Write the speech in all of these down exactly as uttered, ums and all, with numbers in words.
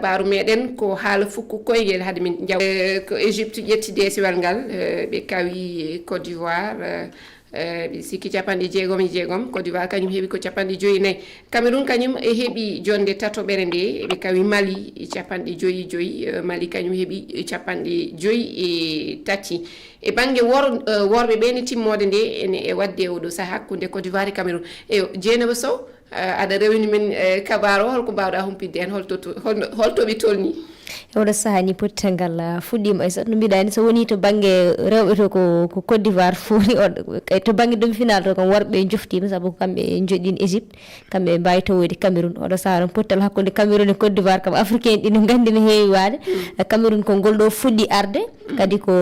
Xibaaru meɗen ko haala fukku koyngel hade min njaw. Eh, ko Égypte ƴetti deesewal ngal, eh, ɓe kawi Côte d'Ivoire, eh, eh, ɓe sikki capanɗe jeegom e jeegom, Côte d'Ivoire kañum heɓi ko capanɗe joyi e nayi. Cameroun kañum e heɓi jonde tatoɓere nde, ɓe kawi Mali capanɗe joyi e joyi, eh, Mali kañum heɓi capanɗe joyi e tati. E bannge wor-, eh, worɓe ɓe ne timmoode nde ene e waɗde oɗo sahaa hakkunde Côte d'Ivoire e Cameroun. Eyo, Dieynaba Sow, eh, aɗa rewini min, eh, kabaru o, holko mbaawɗa humpitde en, holto to-, holno, holto ɓe tolni? E oɗo sahaa ni pottital ngal, ah, fuɗɗiima, Aissata, no mbiɗa ni, so woni to bannge rewɓe to ko, ko Côte d'Ivoire foti, on, kay to bannge demi-finale to kam worɓe njoftiima, sabu ko kamɓe njoɗɗin Égypte, kamɓe mbaawi tawoyde Cameroun. Oɗo sahaa noon pottital hakkunde Cameroun e Côte d'Ivoire kam africain ɗi no nganndi no heewi waade. Cameroun ko ngol ɗo fuɗɗi arde, kadi ko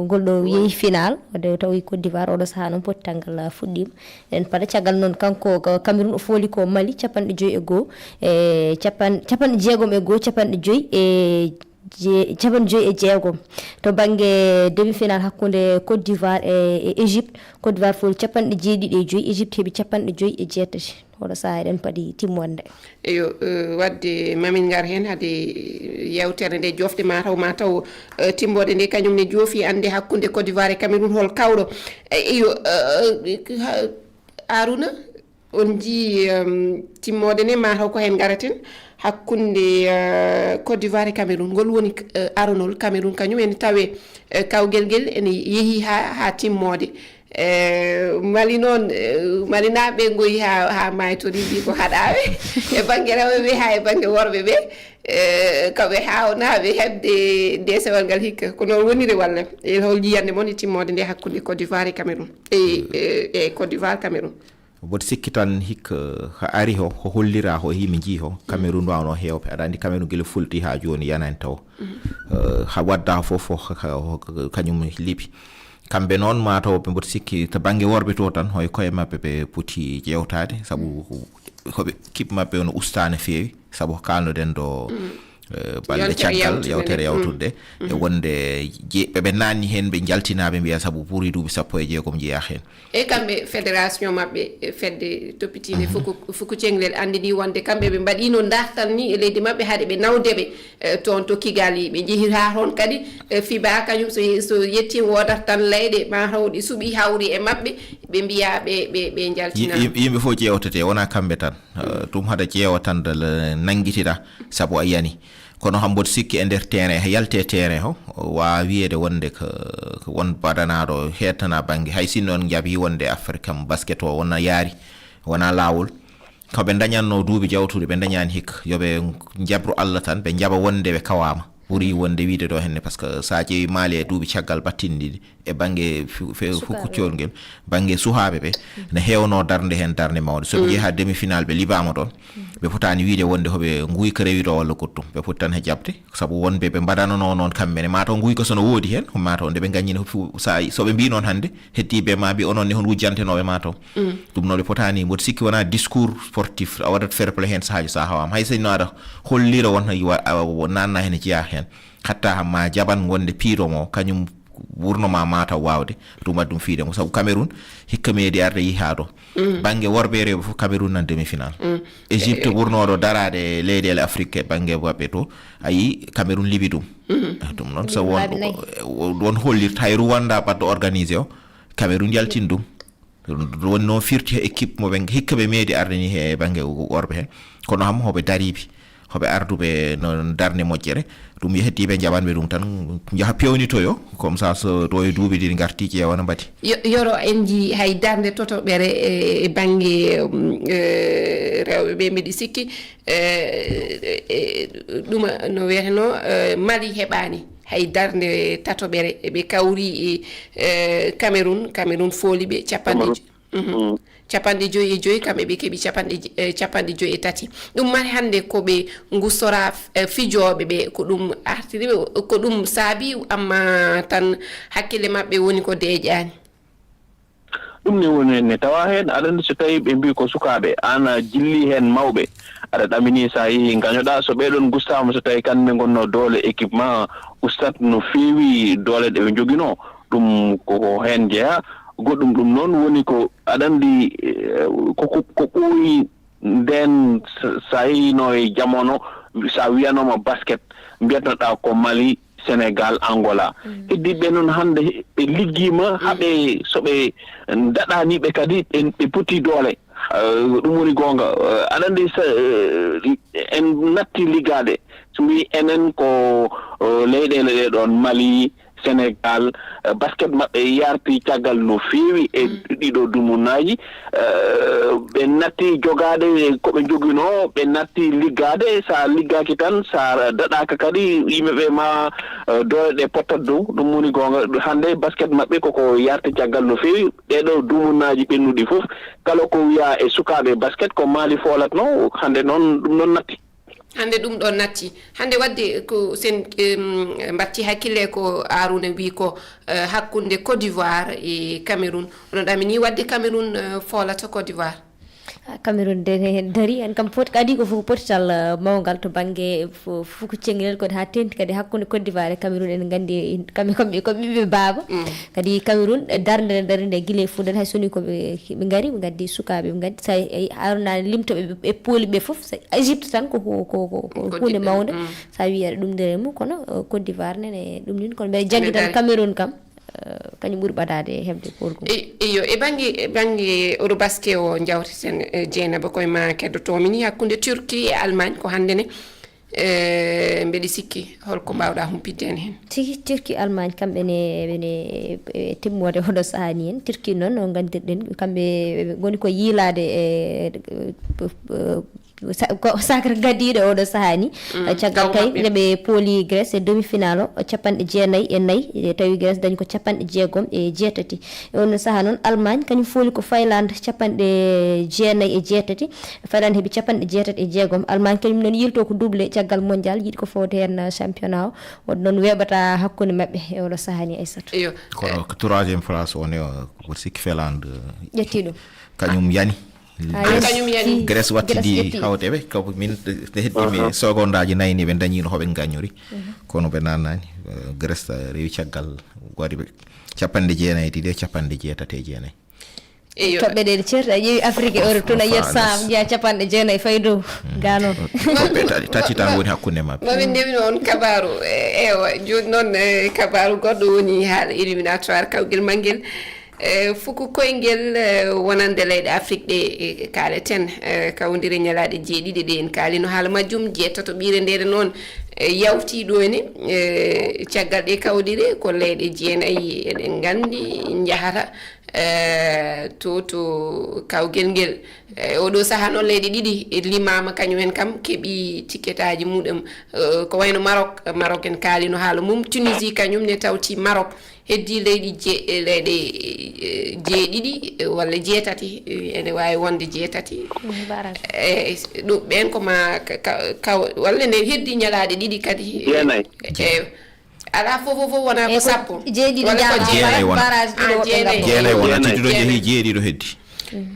ngol ɗo yehi final, o tawi Côte d'Ivoire, oɗo sahaa noon pottital ngal, ah, fuɗɗiima. En paɗa caggal noon, kanko ko Cameroun o fooli ko Mali capanɗe joyi e goo, e capan-, capanɗe jeegom e goo, capanɗe joyi e je-, capanɗe joyi e jeegom. To bannge demi-finale hakkunde Côte d'Ivoire e, e Égypte, Côte d'Ivoire fooli capanɗe jeeɗiɗi e joyi, Égypte heɓi capanɗe joyi e jeetati. Oɗo sahaa eɗen paɗi timmoode nde. Eyo, eh, waɗde mamin ngar heen hade, eh, yewtere nde, joofde mataw, mataw, eh, timmoode nde, kañum ne joofi annde hakkunde Côte d'Ivoire e Cameroun hol kawɗo. Eh, eyo, eh, eh, ha-, Aruna, on njii, em, timmoode nde, mataw ko heen ngaraten, hakkunde, eh, Côte d'Ivoire e Cameroun. Ngol woni, eh, aronol Cameroun kañum ene tawe, eh, kawgel ngel ene yehi ha, ha timmoode. Eh, Mali noon, eh, Malinaaɓe ngoyi haa, haa maaytori, mbi ko haɗaaɓe e bannge rewɓe ɓe, haa e bannge worɓe ɓe. Eh, ko ɓe haawnaaɓe heɓde deesewal ngal hikka. Ko noon woniri walla? E hol yiyannde mon e timmoode nde hakkunde Côte d'Ivoire e Cameroun? E, e, e Côte d'Ivoire, Cameroun. Mboɗo sikki tan hikka, ha ari ho, ho hollira ho, himi njii ho, Cameroun wawno heewɓe. Aɗa anndi Cameroun gila fulti haa jooni yanani taw. Eh, ha wadda fof, fof, ha, ha, ha, kañum liɓi. Kamɓe noon, mataw ɓe mboɗo sikki to bannge worɓe to tan, hoy koye maɓɓe ɓe poti ƴeewtaade, sabu hoɓe, équipe maɓɓe no ustaa no feewi, sabu ko kaalnoɗen ɗo, eh, balɗe caggal yewtere yawtude, e wonde je-, ɓe, ɓe naanni heen, ɓe njaltinaa, ɓe mbiya sabu ɓuri duuɓi sappo e jeegom jeyaa heen. E kamɓe, fédération maɓɓe, e fedde toppitiinde fuku, fuku ceŋlel anndini wonde kamɓe ɓe mbaɗiino dartal ni e leydi maɓɓe hade ɓe nawde ɓe, eh, toon to Kigali. Ɓe njehi haa toon kadi, eh, fiba kañum so ye-, so yettiima woodat tan leyɗe mataw ɗi suɓi hawri e maɓɓe, ɓe mbiya ɓe, ɓe, ɓe njaltina. Yim-, yimɓe fof ƴeewtete, wonaa kamɓe tan. Eh, ɗum haɗa ƴeewa tan dal, eh, nanngitira, sabu a yani. Kono ham mboɗo sikki e nder terrain, he yalte terrain o, o waawa wiyeede wonde ko, ko won baɗanaaɗo heedtana bannge. Hay sinno on njaɓi wonde Afrique kam basket o wona yaari, wona laawol. Ko ɓe ndañatno duuɓi jawtuɗi, ɓe ndañaani hikka. Yo ɓe njabru Allah tan, ɓe njaɓa wonde ɓe kawaama. Ɓuri wonde wiide ɗo henne, par ce que so a ƴeewi Mali e duuɓi caggal battinɗi ɗi, e bannge fu-, fe-, fuku coolngel, bannge suhaaɓe ɓe, ne heewno darnde heen, darnde mawnde. So ɓe njehi haa demi-finale, ɓe liɓaama ɗoon, ɓe potaani wiide wonde hoɓe nguyka rewi ɗo walla goɗɗum. Ɓe poti tan he jaɓde, sabu wonɓe ɓe mbaɗananoo noon kamɓe ne, mataw nguyka so no woodi heen, mataw nde ɓe ngaññi no fu-, sa, so ɓe mbii noon hannde, heddiiɓe ma mbi onon ne hon wujjantenooɓe mataw. Ɗum noon ɓe potaani, mboɗo sikki wonaa discours sportif, a waɗat fair play heen sahaaji so a hawaama. Hay so no aɗa hollira won, a, a, a naanna heen jeyaa heen. Hatta ma jaɓan wonde piiɗo mo, kañum wurno ma mataw waawde ɗum waɗi ɗum fiide mo. Sabu Cameroun hikka meeɗi arde yihaa ɗo. Bannge worɓe e rewɓe fof Cameroun nan demi-finale. Égypte wurnooɗo daraade leyɗeele Afrique e bannge maɓɓe to, a yii Cameroun liɓi ɗum. Ah, ɗum noon so won, won hollirta hay Rwanda ɓadɗo organisé o, Cameroun yaltin ɗum. Ɗum woni noon firti he équipe mo ɓe hikka ɓe meeɗi arde ni he bannge worɓe he. Kono ham hoɓe dariiɓe, hoɓe arduɓe noon darnde moƴƴere. Ɗum yehdi ɓe njaɓanɓe ɗum tan, njaha peewnitoyo, comme ça so ɗo e duuɓi ɗiɗi ngarti ƴeewa no mbaɗi. Yo-, Yoro, en njii hay darnde totoɓere e, e bannge, mm, e, rewɓe ɓe, mbiɗi sikki, e, e, ɗuma no wiyeteno, e, Mali heɓaani hay darnde tatoɓere, eɓe kawri e, e, Cameroun, Cameroun fooli ɓe capanɗe, Cameroun. Mhm. Mm. Capanɗe joyi e joyi, kamɓe ɓe keɓi capanɗe j-, eh, capanɗe joyi e tati. Ɗum mari hannde ko ɓe ngustora f-, eh, fijooɓe ɓe, ko ɗum artiri ɓe, ko ɗum saabi, amma tan hakkille maɓɓe woni ko deeƴaani. Ɗum ne woni ne tawa heen, aɗa anndi so tawii ɓe mbii ko sukaaɓe, aan a jilli heen mawɓe, aɗa ɗamini so a yehii ngañoɗaa, so ɓee ɗoon ngustaama, so tawii kamɓe ngonnoo doole équipement, ustat no feewi doole ɗe ɓe njoginoo, ɗum ko heen jeyaa. Goɗɗum ɗum noon woni ko aɗa anndi, eh, ko, ko, ko ɓooyi ndeen s-, so a yehii no e jamono, so a wiyanooma basket, mbiyatnoɗaa ko Mali, Sénégal, Angola. Heddiiɓe noon hannde ɓe liggiima, haa ɓe, so ɓe daɗaani ɓe kadi, ɓe, ɓe poti doole. Eh, ɗum woni goonga. Eh, aɗa anndi, so, eh, en natti liggaade, so mbi enen ko, eh, leyɗeele ɗe ɗoon, Mali, Sénégal, eh, basket maɓɓe yarti caggal no feewi e ɗiɗo dumunnaaji. Eh, ɓe natti jogaade ko ɓe njoginoo, ɓe natti liggaade. So a liggaaki tan, so a daɗaaka kadi, yimɓe ɓe ma, eh, doole ɗe pottat dow. Ɗum woni goonga. Hannde basket maɓɓe koko yarti caggal no feewi. Ɗee ɗoo dumunnaaji ɓennuɗi fof, kala ko wiyaa e sukaaɓe basket, ko Mali foolatnoo, hannde noon ɗum ɗoon natti. Hannde ɗum ɗoon natti. Hannde waɗde ko sen, em, mbaɗti hakkille ko Arouna wi ko, eh, hakkunde Côte d'Ivoire e Cameroun. Oɗon ɗamini waɗde Cameroun, eh, foolata Côte d'Ivoire. Ah, Cameroun de ne heen darii, en kam pot-, adii ko fof potital, eh, mawngal to bannge fo-, fuku ceŋngel, kono haa teeŋti kadi hakkunde Côte d'Ivoire e Cameroun, en nganndi en, kamɓe, kamɓe ko ɓiɓɓe baaba. Kadi Cameroun, eh, darnde nde darnde gila e fuɗɗoode, hay so wonii ko ɓe, ɓe ngari, ɓe ngaddi sukaaɓe, ɓe ngaddi, so a, a, a limto ɓe, ɓe pooli ɓe fof, so Égypte tan ko hu-, ko, ko, ko huunde mawnde. So a wiyii aɗa ɗum nder mum, kono, eh, Côte d'Ivoire nene ɗum nin, kono mbeɗa janngi tan Cameroun kam, eh, kañum ɓuri ɓadaade e heɓde poolgu. E-, eyo, e bannge, e bannge Eurobasket o njawteten, eh, Jeynaba, ko e ma keddotoo-mi ni hakkunde Turquie e Allemagne ko hannde ne. Eh, mbeɗa sikki, holko mbaawɗaa humpitde en heen? Tigi, Turquie, Allemagne, kamɓe ne, ɓe ne, e timmoode oɗo sahaa ni en. Turquie noon, no nganndirɗen, kamɓe ngoni ko yiilaade e, e, e, sa-, ko sacre gadiiɗo oɗo sahaa ni. Caggal kay, nde ɓe pooli Grèce e demi-finale o, capanɗe jeenayi e nayi, e tawi Grèce dañi ko capanɗe jeegom e jeetati. E oon sahaa noon, Allemagne kañum fooli ko Finlande, capanɗe jeenayi e jeetati. Finlande heɓi capanɗe jeetati e jeegom. Allemagne kañum noon yilto ko doublé caggal mondial, yiɗi ko fowde heen, uh, championnat o. Oɗo noon weeɓata hakkunde maɓɓe e oɗo sahaa ni, Aissata. Iyo. Kono ko troisième place o ne, o, ko sikki Finlande, uh, ƴetti ɗum. Kañum yani. Ah, Grèce, kañum yani. Grèce wattidi Grèce ƴetti. Hawte ɓe, ko min, nde heddi mi secondaji nayi ni ɓe dañino hoɓe gañori. Kono ɓe nanani, uh, Grèce, uh, rewi caggal, waɗi ɓe capanɗe jeenayi e ɗiɗi, capanɗe jeetati e jeenayi. Eyo. Toɓɓe ɗe, ɗe ceerti, a ƴeewi Afrique e Europe, toon a yiyat France. Sa njiya capanɗe jeenayi fayi dow. Gano. Toɓɓe tati, tati tan woni hakkunde maɓɓe. Mamin ndewino on kabaru. E, ewa, jooni noon, e, kabaru goɗɗo woni haala éliminatoire kawgel mangel. E, fuku koyngel, e, wonande leyɗe Afrique ɗe, e, kaaleten, e, kawdire ñalaaɗe jeeɗiɗi ɗe en kaalino haala majjum, jeetato ɓiire ndere noon, e, yawti ɗo ni, e, caggal ɗe kawdire ko leyɗe jeenayi eɗen nganndi njahata. Eh, to, to kawgel ngel. Eh, oɗo sahaa noon leyɗe ɗiɗi, eh, limaama kañum en kam keɓi tiketaaji muɗum. Eh, ko wayno Maroc, Maroc en kaalino haala mum. Tunisie kañum ne tawti Maroc. Heddii leyɗi je-, eh, leyɗe, eh, jeeɗiɗi, eh, walla jeetati, eh, ene waawi wonde jeetati. Mm, barrage. Eh, ɗum ɓeen ko ma ka, ka, ka, walla ne heddii ñalaaɗe ɗiɗi kadi. Jeenayi. Eh, alaa fof, fof, fof wonaa ko sappo. Jeeɗiɗi walla ko jeenayi wona. Barrage ɗiɗo. Ah, woɓɓe jeenayi. Jeenayi wona, tedduɗo jeehi jeeɗiɗo heddi.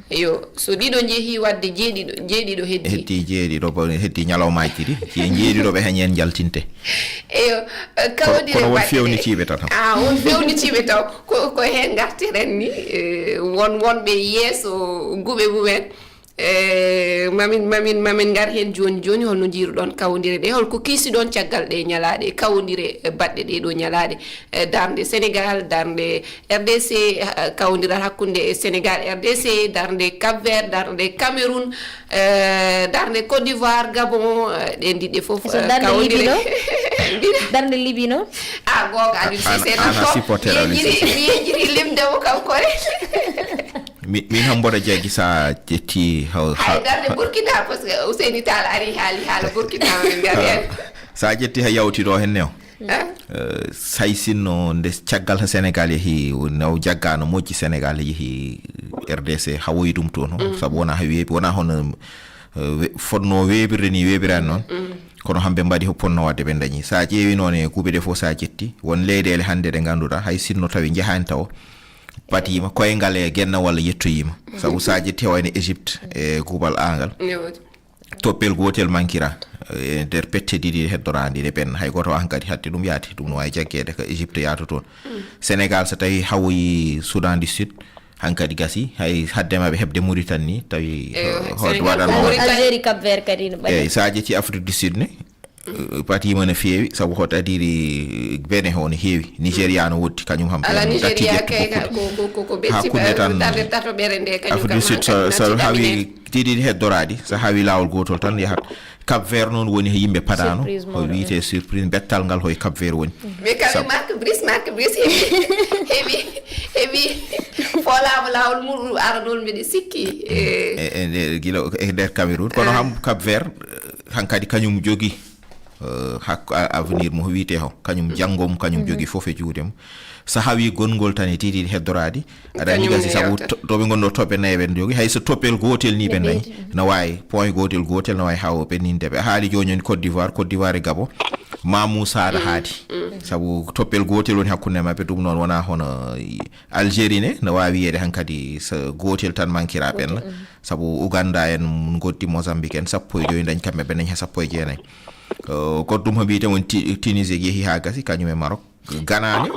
Iyo, so ɗiɗo njehii waɗde jeeɗiɗo, jeeɗiɗo heddi. Heddi jeeɗiɗo, bo heddi ñalawmaaji ɗiɗi. Je-, jeeɗiɗo ɓe heñen jaltinte. Eyo, eh, kono, kawdire kono won baɗɗe fewnitiiɓe tan. Ah, won fewnitiiɓe taw. Ko, ko heen ngartiren ni, eh, won, wonɓe yeeso guɓe mumen. Eh, mamin, mamin, mamin ngar heen jooni jooni, holno njiiruɗon kawdire ɗe? Holko kiisiɗon caggal ɗe ñalaaɗe kawdire, eh, baɗɗe ɗe ɗo ñalaaɗe? Eh, darnde Sénégal, darnde R D C, eh, kawdiral hakkunde Sénégal, R D C, darnde Cap Vert, darnde Cameroun, eh, darnde Côte d'Ivoire, Gabon, eh, ɗe ndiɗɗe fof, so eh, darnde kawdire. Libi no? Darnde Libi no? Ah, goonga, Aliou Cissé nan ko. Ana supporter Aliou Cissé. Mi yejjiri, mi yejjiri limde mo kanko ne. Mi, min ham mboɗo jaggi sa ƴetti ha, ha, hay darde ha Burkina, parce que Ousseyni Tall ari haali haala Burkina, min ngari hen. Sa ƴetti ha yawti ɗo henne o. Eh? Eh, say sinno nde caggal ha Sénégal yeehi, no jaggano moƴƴi Sénégal yeehi R D C, hawoyi ɗum toon. Mm. Sabu wona ha weeɓi, wona hono, eh, we-, fotno weeɓirde ni weeɓirani noon. Mm. Kono hamɓe mbaɗi ko ponno wadde ɓe dañi. Sa ƴeewi noon e kuuɓe ɗe fof sa ƴetti, won leyɗeele hannde ɗe ngannduɗaa hay sinno tawi njahani taw. Baɗiima koyngal e gennawal yettoyiima. Sabu so a ƴetti wayno Égypte e kuuɓal aangal. Toɓɓel gootel mankira e nder pette ɗiɗi heddoraandi ɗe ɓenna. Hay gooto hankadi haɗde ɗum yaade. Ɗum no waawi jaggeede ko Égypte yahata toon. Sénégal so tawii hawoyi Soudan du Sud, hankadi gasi. Hay haddema ɓe heɓde Mauritanie ni, tawi, eh, ho-, hoto Sénégal waɗano ko Mauritanie. Algérie, Cap Vert kadi no ɓaɗi. Eyi, so a ƴetti Afrique du Sud ni, Patiima no feewi, sabu hoto adiri Benin o no heewi. Nigeria no woɗɗi, kañum ham. Ala Nigeria kay, ko, ko, ko, ko becci hakkunde tan. Darde tatoɓere nde, kañum Afrique du Sud, so, so hawi titidi heddoraadi, so hawi laawol gootol tan yahat. Cap Vert noon woni he yimɓe padaano, ko wiyetee surprise, bettal ngal hoye Cap Vert woni. Mais quand même, Marc Brice, Marc Brice heɓi, heɓi, heɓi foolaama laawol muɗum aranol, mbiɗa sikki. E, e, e, gila e nder Cameroun. Kono ham Cap Vert, hankadi kañum jogi eh, hak-, a-, avenir mo wiyetee ho, kañum janngo mum, kañum jogi fof e juuɗe mum. So hawii gonngol tan e titi heddoraadi, aɗa anndi gasi sabu to-, to ɓe ngonno toɓɓe nayi ɓen jogi, hay so toppel gootel ni ɓe nayi, no waawi point gootel gootel, no waawi hawo ɓe ninde ɓe. A haali jooni jooni Côte d'Ivoire, Côte d'Ivoire e Gabon, Mamou Sada haadi. Sabu toppel gootel woni hakkunde maɓɓe, ɗum noon wonaa hono, eh, Algérie ne, no waawi wiyeede hankadi so gootel tan mankira ɓen. Sabu Uganda en, ngotti Mozambique en, sappo e joyi dañ kamɓe ɓe dañ ha sappo e jeenayi. Eh, ko ɗum hoɓi wiyte won Ti-, Tunisie yehi ha gasi, kañum e Maroc. Ghana ne,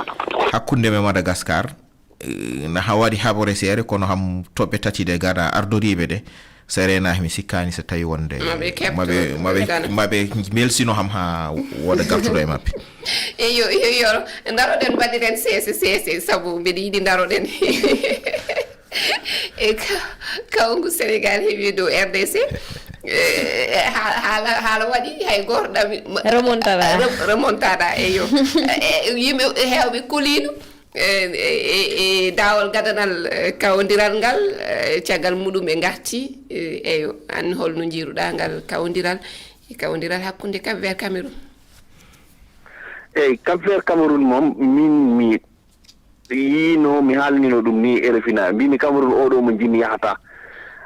hakkunde me Madagascar, eh, na ha waɗi habore seere, kono ham toɓɓe tati ɗe Ghana ardoriiɓe ɗe, so reenaaki mi sikkaani so tawi wonde maɓe keɓto maɓe, maɓe, Ghana. Maɓe mbelsino ham ha wooda gartuɗo e maɓɓe. Eyo, eyo, eyo, ndaroɗen mbaɗiren seese, seese, sabu mbeɗa yiɗi ndaroɗen. E ka-, kawngu Sénégal heɓi dow R D C. Eh, ha-, haala, haala waɗi hay gooto ɗami-, ma-, Remontada. Rem-, remontada, eyo. Eh, yimɓe heewɓe kuliino, eh, e, e, e daawol gadanal, eh, kawondiral ngal, eh, caggal muɗum ɓe ngarti, eh, eyo, an holno njiiruɗaa ngal kawondiral, e kawondiral hakkunde Cap Vert Cameroun? Eyi, Cap Vert Cameroun moom, min mi yiino, mi haalnino ɗum ni R F I na, mbimi Cameroun oɗo mo njimi yahata.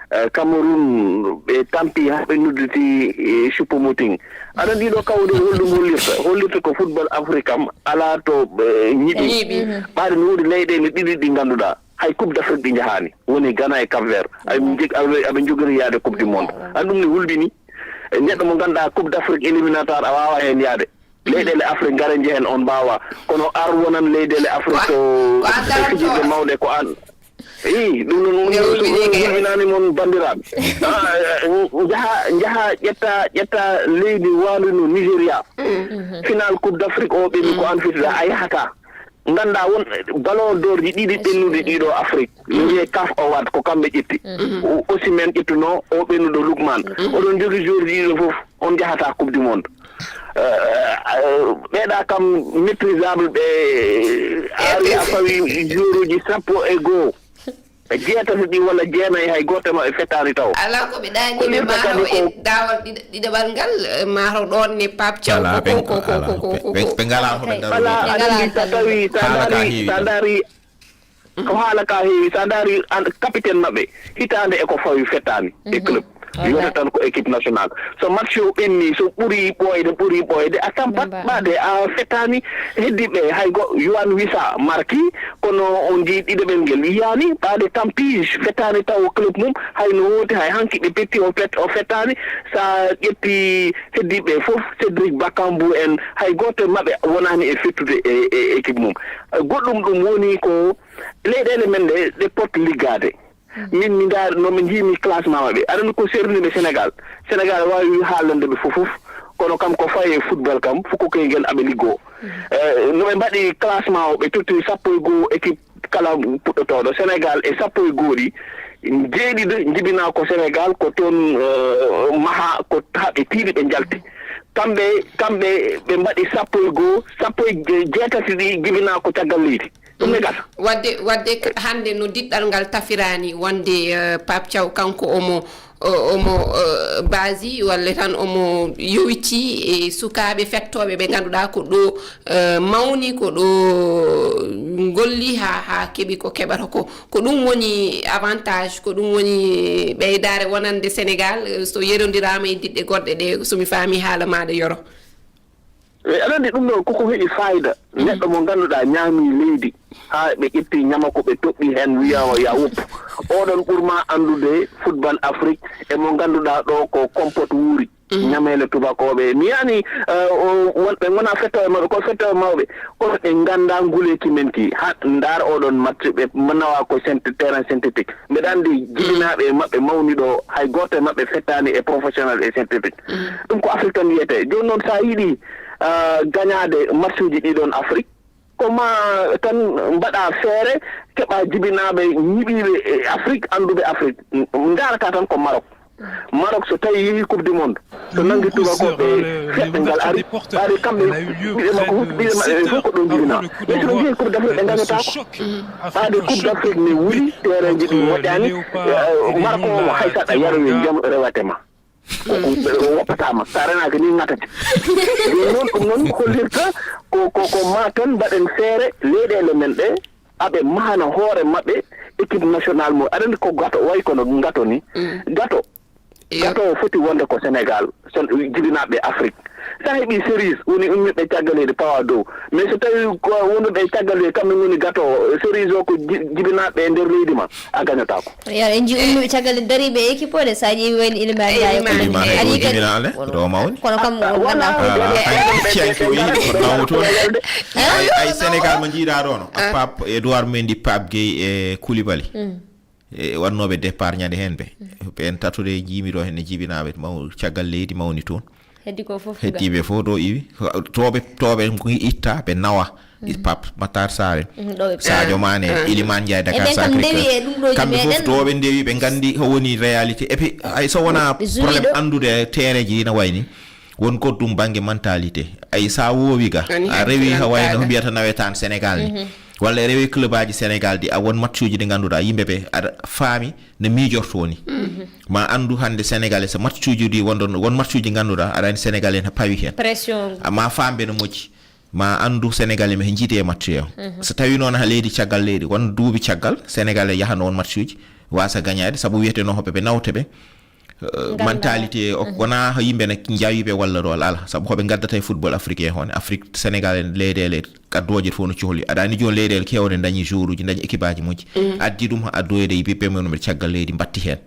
Eh, Cameroun, ɓe tampi haa ɓe nodditi, eh, Choupo-Moting. Aɗan ɗiɗo kawɗe holɗum hollirta? Hollirta ko football Afrique kam alaa to, eh, ñiɓi. Ñiiɓi. Ɓaade no woodi leyɗeele ɗiɗi ɗi ngannduɗaa hay Coupe d'Afrique ɗi njahaani. Woni Ghana e Cap Vert. Aɓe njog-, aɓe, aɓe njogori yaade Coupe du Monde. An ɗum ne hulɓini. E neɗɗo mo ngannduɗaa Coupe d'Afrique éliminatoire a waawaa heen yaade. Leyɗeele Afrique ngara njehen on mbaawa. Kono ar wonan leyɗeele Afrique to ko an e fijirde mawɗe ko an. Eyi, ɗum noon, ɗum hulɓinani mon banndiraaɓe. Ah, eh, njaha, njaha ƴetta, ƴetta leydi waalino Nigeria. Final Coupe d'Afrique o ɓenni ko an fitida, a yahata. Nganndaa won ballon d'or ji ɗiɗi ɓennuɗi ɗiɗo Afrique. No wiyee CAF Award ko kamɓe ƴetti. O-, Osimhen ƴettuno, o ɓennuɗo Lookman. Oɗon jogii joueur ji ɗiɗo fof. On njahata Coupe du Monde. Eh, eh, ɓeeɗa kam méprisable ɓe aari a fawi joueuruji sappo e goo. E jeetati ɗi walla jeenayi hay gooto e maɓɓe fettaani taw. Alaa ko ɓe ɗaani ɓe maaro e daawal ɗiɗ-, ɗiɗaɓal ngal, eh, maaro ɗoon ne Pape Thiaw. Alaa, ko, ɓe, ko, ko, alaa, ko, ko, ɓe, ko, ɓe, ko. Ɓe ngalaa ko ɓe ndaroo. Alaa, aɗa anndi so tawi, so a ndaari, so a ndaari, ko haala ka heewi, so a ndaari an, capitaine maɓɓe, hitaande e ko fawi fettaani e club. Wallaahi. Wiyata tan ko équipe nationale. So match o ɓenni, so ɓuri ɓooyde, ɓuri ɓooyde, a tampat ɓaade, a fettaani. Heddiiɓe, hay go Yoane Wissa marki, kono on njii ɗiɗaɓel ngel yiyaani, ɓaade tampi, fettaani taw club mum, hay no wooti, hay hanki ɓe petti, o fet-, o fettaani. So a ƴetti heddiiɓe fof, Cédric Bakambu en, hay gooto e maɓɓe wonaani e fettude e, e équipe mum. Goɗɗum ɗum woni ko leyɗeele men ɗe, ɗe pot liggaade. Min mi ndaar-, no mi njiimi classement maɓɓe. Aɗa anndi ko serni ɓe Sénégal. Sénégal waawi haalande ɓe fof fof. Kono kam ko fayi e football kam, fof ko koye ngel aɓe liggoo. Eh, no ɓe mbaɗi classement o, ɓe totti sappo e goo équipe kala puɗɗotooɗo. Sénégal e sappo e goo ɗi, jeeɗiɗo njibinaa ko Sénégal, ko toon, eh, maha, ko haa ɓe tiiɗi ɓe njalti. Kamɓe, kamɓe ɓe mbaɗi sappo e goo, sappo e jeetati ɗi jibinaa ko caggal leydi. Ɗum ne gasa. Wadde, wadde k-, hannde no diɗɗal ngal tafiraani wonde, eh, Pape Thiaw kanko omo, o-, omo, eh, baasi walla tan omo yowiti e sukaaɓe fettooɓe ɓe ngannduɗaa ko ɗo, eh, mawni, ko ɗo ngolli haa, haa keɓi ko keɓata ko. Ko ɗum woni avantage, ko ɗum woni ɓeydaare wonande Sénégal, eh, so yerondiraama e diɗɗe goɗɗe ɗe, so mi faami haala maaɗa Yoro. E, aɗa anndi ɗum ɗo koko heɓi fayida. Neɗɗo mo ngannduɗaa ñaami leydi, haa ɓe ƴetti ñamako ɓe toɓɓi heen wiyaama ya woppu. Oɗon ɓurma anndude football Afrique e mo ngannduɗaa ɗo ko kompot wuuri. Ñameele tubakooɓe. Mi yiyaani, eh, o, wonɓe ngonaa fettooɓe mawɓe, ko fettooɓe mawɓe. Kono ɓe nganndaa nguleeki men ki. Haa ndaar oɗon match ɓe nawa ko synthe-, terrain synthétique. Mbeɗa anndi jibinaaɓe e maɓɓe mawni ɗo, hay gooto e maɓɓe fettaani e professionnel e synthétique. Ɗum ko Afrique tan wiyetee. Jooni noon, so a yiɗi, ah, gañaade matchuuji ɗi ɗoon Afrique, ko ma tan mbaɗa feere, keɓa jibinaaɓe ñiɓiiɓe e Afrique, annduɓe Afrique. Njaarata tan ko Maroc. Maroc so tawi yehi Coupe du Monde, so nanngi tubakooɓe, seɗɗa ngal ari, ɓaade kamɓe, ɓiɓɓe makko fof, ɓiɓɓe maɓɓe fof ko ɗo njibinaa. Mais so ɓe njehi Coupe d'Afrique, ɓe ngañotaako. Ɓaade Coupe d'Afrique ne wuli, terrainji ɗi moƴƴaani, eh, Maroc o hay saɗa yarowi jam rewate ma. O, o, o woppataama. Sa renaaki ni ŋatete. Jooni noon, ɗum noon hollirta ko, ko, ko ma tan mbaɗen feere leyɗeele men ɗe, aɓe mahana hoore maɓɓe équipe nationale mum. Aɗa anndi ko gato, wayi kono gato ni. Gato, gato o foti wonde ko Sénégal, sen-, jibinaaɓe Afrique. Sa heɓi cerise, woni ummiiɓe caggal leydi pawa dow. Mais so tawi ko wonduɓe e caggal leydi, kamɓe ngoni gato, cerise o ko ji-, jibinaaɓe e nder leydi ma, a gañotaako. Yo, en njii ummiiɓe caggal leydi dariiɓe e équipe o de, sa ƴeewi wayno Iliman Ndiaye ko Iliman ɗum. Ari kadi jibinaale, Roma woni. Kono kam on nganndaa ko ah, hay fiyanke o yiɗi, ko nawmo toon. Ay, ay Sénégal mo njiiɗaa ɗo no, a Pape Edouard Mendy, Pape Gueye e Koulibaly. E wannooɓe départ ñande heen ɓe. Ɓeen tato de njiimi ɗo heen ne jibinaaɓe maw-, caggal leydi mawni toon. Heddi ko fof heddiiɓe fof ɗo iwi. Tooɓe, tooɓe itta, ɓe nawa. Pape Matar Sarr en, Sadio Mané en, Iliman Ndiaye, Dakar Sacré-Cœur. Kamɓe fof to ɓe ndewi, ɓe nganndi ko woni réalité. Et puis, hay so wonaa problème anndude terrain ji ina wayni, won ko ɗum bannge mentalité. Ay, sa woowi ga, a rewi ha wayno ko mbiyata nawetaan Sénégal ni. Walla a rewi club aji Sénégal ɗi, a won match uji ɗi ngannduɗaa yimɓe ɓe aɗa faami no miijortoo ni. Ma anndu hannde Sénégalais so match uji ɗi won ɗon, won match uji ngannduɗaa aɗa anndi Sénégalais ne pawi heen. Pression. Amma faamɓe no moƴƴi. Ma anndu Sénégalais mi he njiidi e match o. So tawi noon ha leydi caggal leydi, won duuɓi caggal, Sénégalais yahano won match uji, wasa gañaade, sabu wiyeteno hoɓe ɓe nawte ɓe. Eh, mentalité o, wona yimɓe ne njawi ɓe walla ɗo, ala. Sabu hoɓe ngaddata e football africain hon. Afrique, Sénégal en leyɗeele kaddooje fof no cohli. Aɗa anndi jooni leyɗeele keewɗe dañi joueur uji, dañi équipe aji moƴƴi. Addi ɗum ha addoyde e ɓiɓɓe mum ɓe caggal leydi mbatti heen.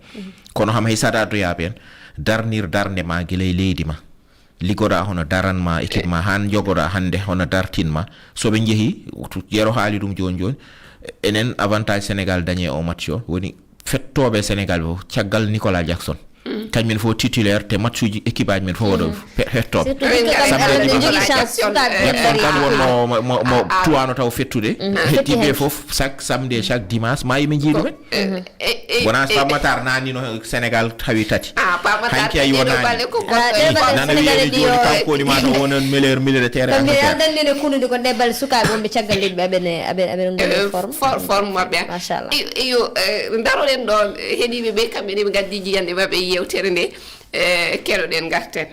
Kono ham hay saɗa addoyaaɓe heen, darnir darnde ma gila e leydi ma. Liggoɗaa hono daran ma équipe ma, han jogoɗaa hannde hono dartin ma. So ɓe njehi, to Yero haali ɗum jooni jooni, enen avantage Sénégal dañi e o match o, woni fettooɓe Sénégal fof, caggal Nicolas Jackson. Kañum en fof titulaire, te match uji équipe aji men fof waɗo fe-, fettooɓe. Surtout hikka kam Samedi eɗen dimanche. Njogii chance sukaaɓe ɓe Jackson ngari. Tan wonno mo, mo, mo tuwano taw fettude. Fetti heddiiɓe heen. Fof, chaque samedi e chaque dimanche, ma yimɓe njiidu men. Eh, eh, eh, wona eh, Pape Matar naanni no Sénégal tawi tati. Ah, Pape Matar hanki a naanni no yonani. Bale ko goɗɗo e nana wiyani joni kanko woni ma taw wonon meilleur milieu de terrain. Kamɓe Angleterre. Aɗa anndi ne kunnude ko nde bal sukaaɓe wonɓe caggal leydi ɓe aɓene, aɓe, aɓe ngoni eh, forme. For-, forme maɓɓe. Machallah. I, iyo, eh, daroɗen ɗo, eh, heɗiiɓe ɓe, kamɓe ne ɓe ngaddi jiyannde maɓɓe e yewtere nde, eh, keɗoɗen ngarten.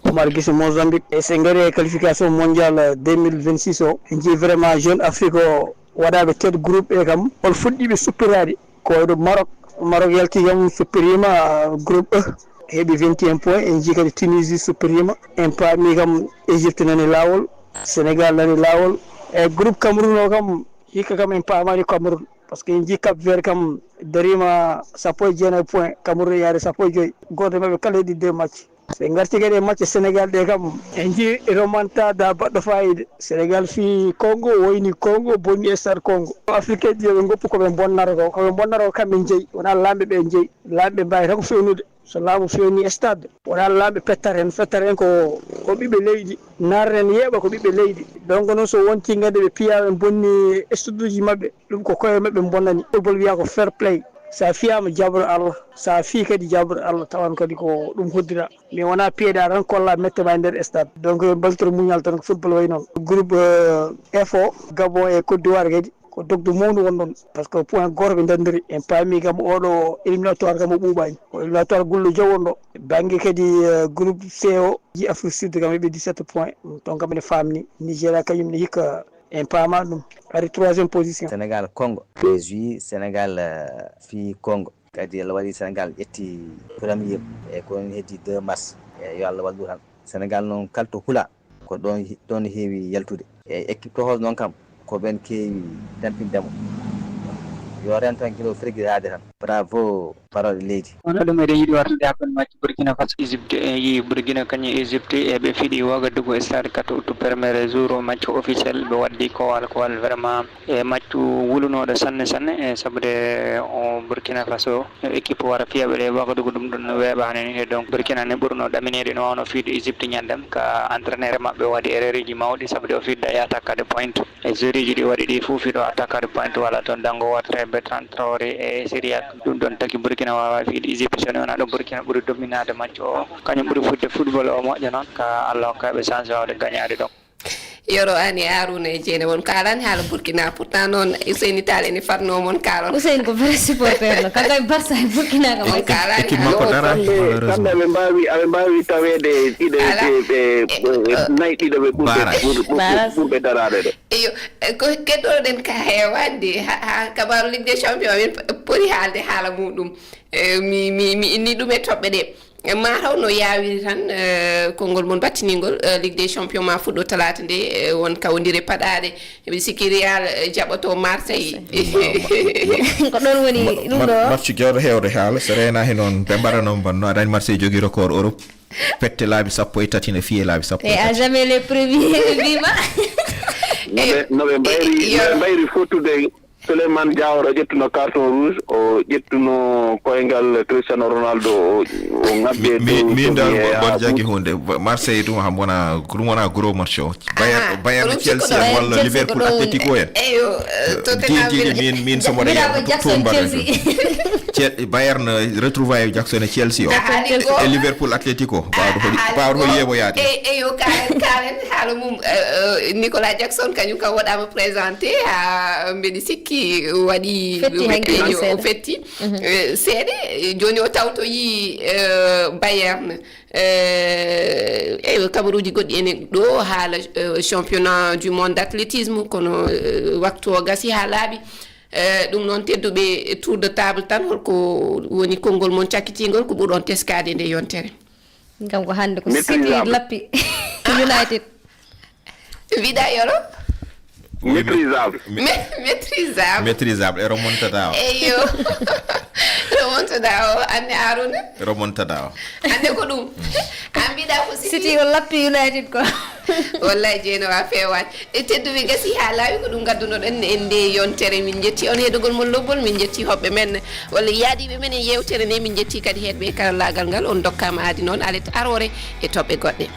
Omar Gise Mozambique, e se ngari e qualification mondial deux mille vingt-six o, en jii vraiment jeune Afrique o, waɗaaɓe tête groupe e kam, on fuɗɗiiɓe suppiraade. Ko wayno Maroc, Maroc yalti kam suppiriima groupe E, heɓi vingt et un points. En jii kadi Tunisie suppiriima. En paami kam Égypte nani laawol, Sénégal nani laawol. E groupe Cameroun o kam, hikka kam en paamaani Cameroun. Parce que en jii Cap Vert kam dariima sappo e jeenayi points, Cameroun e yaade sappo e joy. Gooto e maɓɓe kala heɓi deux match. So en ngarti kadi e match Sénégal ɗe kam, en njii remontada baɗɗo fayida. Sénégal fii Congo, woyni Congo, bonni stade Congo. Africain ji yo ɓe ngoppu ko ɓe bonnata ko, ko ɓe bonnata ko kamɓe njeyi, wonaa laamɓe ɓe njeyi. Laamɓe mbaawi tan ko fewnude. So laamu fewni stade, wonaa laamɓe pettata heen, fettata heen ko, ko ɓiɓɓe leydi. Naarata heen yeeɓa ko ɓiɓɓe leydi. Donc noon so wonti ngannde ɓe piyaa ɓe bonni stade uji maɓɓe, ɗum ko koye maɓɓe bonnani. Football wiyaa ko fair play. So a fiyaama jaabor Allah, so a fii kadi jaabor Allah, tawan kadi ko ɗum hoddira. Mais wonaa piyeɗaa tan kolla mette ma e nder stade. Donc yo en mballitoro muñal tan, ko football wayi noon. Groupe, euh, F o, Gabon e Côte d'Ivoire kadi, ko dogde mawnde won ɗon. Parce que point gooto ɓe ndenndiri. En paami kam oɗo éliminatoire kam o ɓuuɓaani. Ko éliminatoire gulɗo jaw won ɗo. Bannge kadi, euh, groupe C o, ji Afrique Sud kam heɓi dix-sept points. Ɗum toon kam ene faamni. Nigéria kañum ne hikka en paama ɗum. Ari troisième position. Sénégal, Congo. Les Sénégal, euh, fii Congo. Kadi Allah waɗi Sénégal ƴetti premier, e ko ɗon heddi deux mars. E yo Allah wallu tan. Sénégal noon kala to hula, ko ɗon, ɗon heewi yaltude. E équipe tohos noon kam, ko ɓen keewi tampinde mo. Yo rento tan kilo frigide yaade tan. Bravo, parole leydi. Kono ɗum eɗen yiɗi wartude hakkunde majji Burkina Faso. Égypte, en yii Burkina kañum e Égypte, e ɓe fiɗi Ouagadougou e stade quatre août, premier jour match officiel, ɓe waddi kowal kowal vraiment. E match wulunooɗo sanne sanne, e sabude o Burkina Faso, équipe wara fiya ɓe ɗe Ouagadougou, ɗum ɗon no weeɓaani ni. E donc Burkina ne ɓurno ɗamineede, no wawno fiide Égypte ñandem, ka entraîneur maɓɓe waɗi erreur uji mawɗi, sabude o fiɗda e attaque de pointe. E joueur uji ɗi waɗi ɗi fof, fiɗo attaque de pointe wala toon, dango wootere, Bertrand Traoré e Syriac. Ɗum ɗon taki Burkina wawa fiide Égypte, so ni wona ɗum Burkina ɓuri dominaade match o, kañum ɓuri fudde football o moƴƴa noon, ka Allah hokka ɓe chance wawde gañaade ɗum. Yoro ani Aruna e Jeene, won kaalani haala Burkina, pourtant noon Ousseyni Tall ene fatno mon kaalon. Ousseyni ko vrai supporter no, kanko e Barça e Burkina kam. On kaalani. Équipe haala makko dara, kamɓe malheureusement. Kamɓe ɓe mbawi, aɓe mbawi taweede ɗiɗo Ala. Ɓe, ɓe, E, ɓe, eh, nayi ɗiɗo ɓe ɓurɓe, Barrage. Ɓur-, ɓur-, Barrage. Ɓurɓe daraade ɗo. Eyo, eh, ko keddoroɗen ka heewande, ha, ha kabaru Ligue des Champions, min p-, poti haalde haala muɗum. Eh, mi, mi, mi inni ɗum e toɓɓe ɗe. Eh, ma taw no yawiri tan, eh, konngol mon battiningol, eh, Ligue des Champions ma fuɗɗo talaata nde, eh, won kawdire paɗaɗe. Miɗo sikki Real, eh, jaɓoto Marseille. Ko ɗon woni Ma-, ɗum ma-, ɗo. Match jawɗo heewde haala, so reenaaki noon, ɓe mbaɗa noon mbanno, aɗa anndi Marseille jogii record Europe. Pette laabi sappo e tati ne fiyee laabi sappo e E à tati. Jamais les premiers, ɓe mbima. No ɓe, no ɓe mbayri, Eh, no ɓe yo. Mbayri fottude Souleymane Diawara ƴettuno carton rouge, o ƴettuno koyngal Cristiano Ronaldo, o, o ŋabbi Mi, e mi, dow min dal, toŋi e mbo-, mboɗo haa jaggi ɓuuɓi. Huunde. Ba-, Marseille ɗum, ham wona, ɗum wona gros match o. Bayern, Aha, Bayern, ko ɗum Chelsea sikkuɗon. En walla Chelsea Liverpool, ko ɗum woni. Atletico en. Eyo, eh, Eh, Tottenham Didier, woni. Min, min so mbaɗa Mbiɗa ko Jackson toon mbaɗa Chelsea. Ɗum. Ce-, Bayern, eh, retrouvaille Jackson e Chelsea o. Haali ko. E Liverpool, Atletico. A-, baawɗo holi, haali baawɗo ko. Holi yeeɓoyaade. E-, eyo, kaalen, kaalen haala mum, eh, eh, Nicolas Jackson, kañum kam waɗaama présenté, haa mbeɗi sikki waɗi Fetti ɗum hanki eyo, seeɗa. O fetti, Mhm. Eh, seeɗa. Eh, jooni o tawtoyii, eh, Bayern. Eh, eyo, kabaruuji goɗɗi ene ɗo, haala, eh, championnat du monde d'athlétisme, kono, eh, waktu o gasi haa laaɓi. Eh, ɗum noon, tedduɓe, tour de table tan, holko woni konngol mon cakkitingol, ko ɓurɗon teskaade e nde yontere? Ngam ko hannde ko City Maîtrisable. Lappi United. Mbiɗa Yoro? Oui, mais, Maîtrisable. Mais, maîtrisable. Maîtrisable. E remontada o. Eyo. Remontada o, anne Aruna? Remontada o. Anne ko ɗum. An mbiɗa ko City. City o lappi United ko. Wallahi, Jeeno, a feewaani. E tedduɓe, gasi haa laawi, ko ɗum ngaddunoɗen e nde yontere. Min njetti on heɗogol mon lobbol, min njetti hoɓɓe men walla yaadiiɓe men e yewtere nde, min njetti kadi heɗɓe e karallaagal ngal. On dokkaama aadi noon alet aroore e toɓɓe goɗɗe.